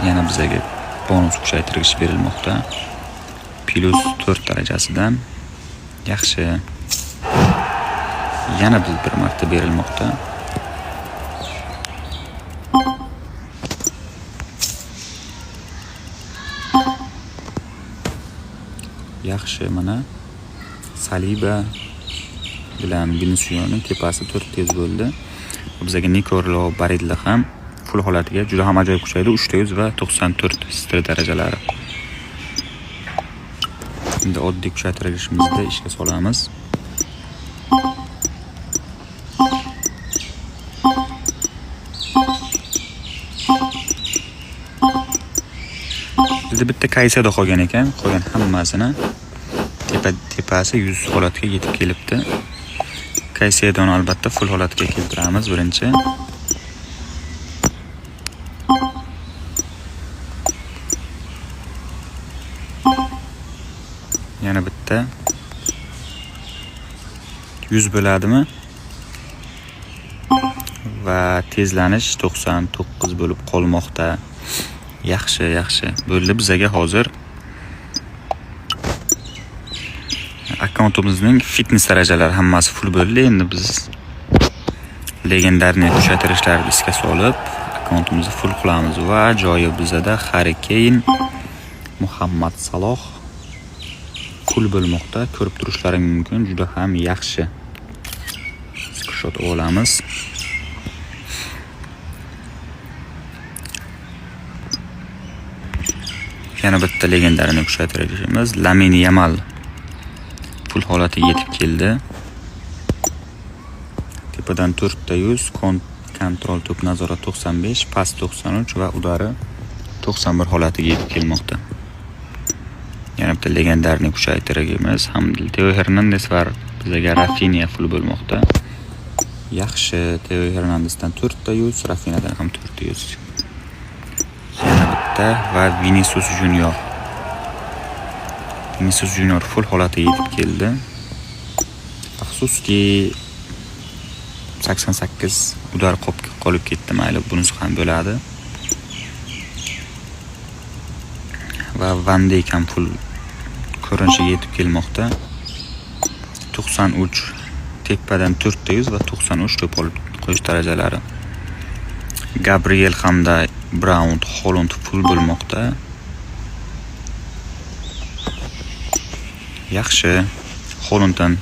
Yana bizaga bonus kuchaytirgich berilmoqda. Plus 4 darajasidan. Yaxshi. Yana bir marta berilmoqda. Yaxshi, mana Saliba bilan Viniciusning tepasi 4 tez bo'ldi. Bizaga Nikorlo Barilla ham full holatiga juda ham ajoyib kuchaydi. 3 yuz va 94 stil darajalari. Endi oddiy kuchaytirishimizni ishga solamiz. Bizda bitta Kaysada qolgan ekan, qolgan hammasini tepasi 100 holatga yetib kelibdi. Kaysedoni albatta full holatga keltiramiz birinchi. Yana bitta 100 bo'ladimi? Va tezlanish 99 bo'lib qolmoqda. Yaxshi, yaxshi. Bo'ldi bizaga hozir akkauntimizning fitness darajalari hammasi full bo'ldi. Endi biz legendarniy kuchaytirishlarni ishga solib, akkauntimizni full qilamiz va joyi bizada Harry Kane, Muhammad Saloh full bo'lmoqda. Ko'rib turishlaring mumkin, juda ham yaxshi. Screenshot olamiz. Yana bitta legendarni kuchaytirishimiz Lamine Yamal full holatiga yetib keldi. Tepadan 4 ta 100, kontrol to'p nazorat 95, pas 93 va udari 91 holatiga yetib kelmoqda. Yana bitta legendarni kuchaytirishimiz ham Teo Hernandez va bizaga Rafinha full bo'lmoqda. Yaxshi, Teo Hernandezdan 4 ta 100, Rafinhadan ham 4 ta 100. Yana bitta va Vinicius Junior. Vinicius Junior full holatiga yetib keldi. Afsuski 88 udar qolib ketdi, mayli bunisi ham bo'ladi. Va Van Dijk ham full ko'rinishiga yetib kelmoqda. 93 tepadan 4 ta 100 va 93 to'p olib qo'yish darajalari. Gabriel hamda Brown, Holland full bo'lmoqda. Yaxshi. Hollanddan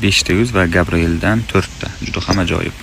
5 ta 100 va Gabrieldan 4 ta. Juda ham ajoyib.